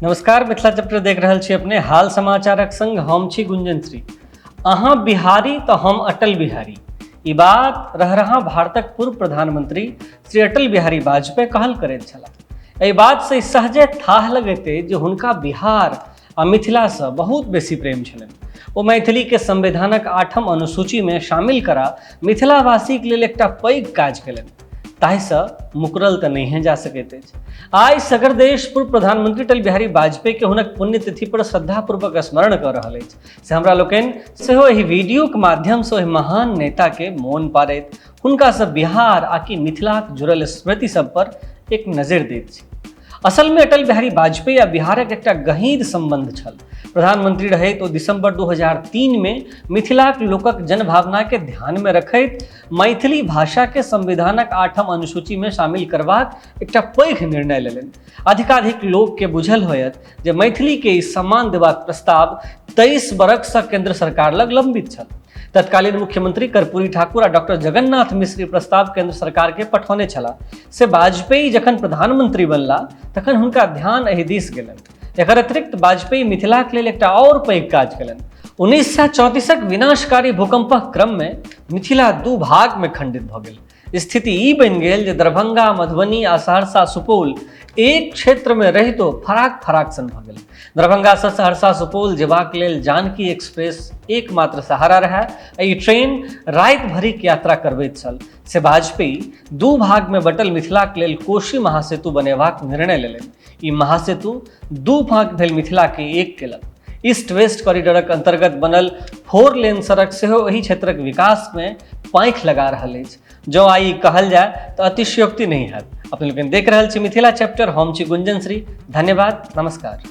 नमस्कार, मिथिला चैप्टर देख रहल छी अपने। हाल समाचारक संग हम छी गुंजन श्री। अहाँ बिहारी तऽ हम अटल बिहारी, ई बात रह रहा भारतक पूर्व प्रधानमंत्री श्री अटल बिहारी वाजपेयी कहल करैत छलाह। एहि बात से सहजे थाह लगैत अछि जे हुनका बिहार आ मिथिलासँ बहुत बेसी प्रेम छलनि। ओ मैथिलीके संविधानक 8म अनुसूचीमे शामिल करा मिथिलावासीके लेल एकटा पैघ काज केलनि, ताहिसँ मुकरल तऽ नहिए जा सकैत अछि। आइ सगर देश पूर्व प्रधानमंत्री अटल बिहारी वाजपेयी के हुनक पुण्यतिथि पर श्रद्धापूर्वक स्मरण कऽ रहल अछि। से हमरा लोकनि सेहो एहि वीडियोके माध्यमसँ ओहि महान नेताके मोन पाड़ैत हुनकासँ बिहार आ कि मिथिलाक जुड़ल स्मृति सब पर एक नजरि दैत छी। असल में अटल बिहारी वाजपेयी आ बिहारक एकटा गहींर संबंध छल। प्रधानमंत्री रहैत ओ दिसंबर 2003 में मिथिलाक लोकक जनभावना के ध्यान में रखैत मैथिली भाषा के संविधानक 8म अनुसूची में शामिल करबाक एकटा पैघ निर्णय लेलनि। अधिकाधिक लोक के बुझल होयत जे मैथिली के ई सम्मान देबाक प्रस्ताव 23 बरख से केंद्र सरकार लग लंबित छल। तत्कालीन मुख्यमंत्री कर्पूरी ठाकुर आ डॉक्टर जगन्नाथ मिश्र प्रस्ताव केंद्र सरकार के पठौने छलाह। से वाजपेयी जखन प्रधानमंत्री बनला तखन हुनका ध्यान एहि दिस गेलनि। एकर अतिरिक्त वाजपेयी मिथिलाक लेल एकटा आओर पैघ काज केलनि। 1934 विनाशकारी भूकंपक क्रम में मिथिला दू भाग में खंडित भऽ गेल। स्थिति ई बनि गेल जे दरभंगा, मधुबनी आ सहरसा, सुपौल एक क्षेत्र में रहितो फराक फराक सन भऽ गेल। दरभंगा से सहरसा, सुपौल जेबाक लेल जानकी एक्सप्रेस एकमात्र सहारा रहै। ई ट्रेन राति भरिक यात्रा करबैत छल। से वाजपेयी दू भाग में बटल मिथिलाक लेल कोशी महासेतु बनेबाक निर्णय लेलनि। ई महासेतु दू भाग भेल मिथिला के एक केलक। ईस्ट वेस्ट कॉरिडोरक अंतर्गत बनल 4 लेन सड़क सेहो एहि क्षेत्रक विकास में पाँखि लगा रहल अछि। जँ आइ कहल जाय तऽ अतिशयोक्ति नहि हैत। अपने लोकनि देख रहल छी मिथिला चैप्टर, हम छी गुंजन श्री। धन्यवाद, नमस्कार।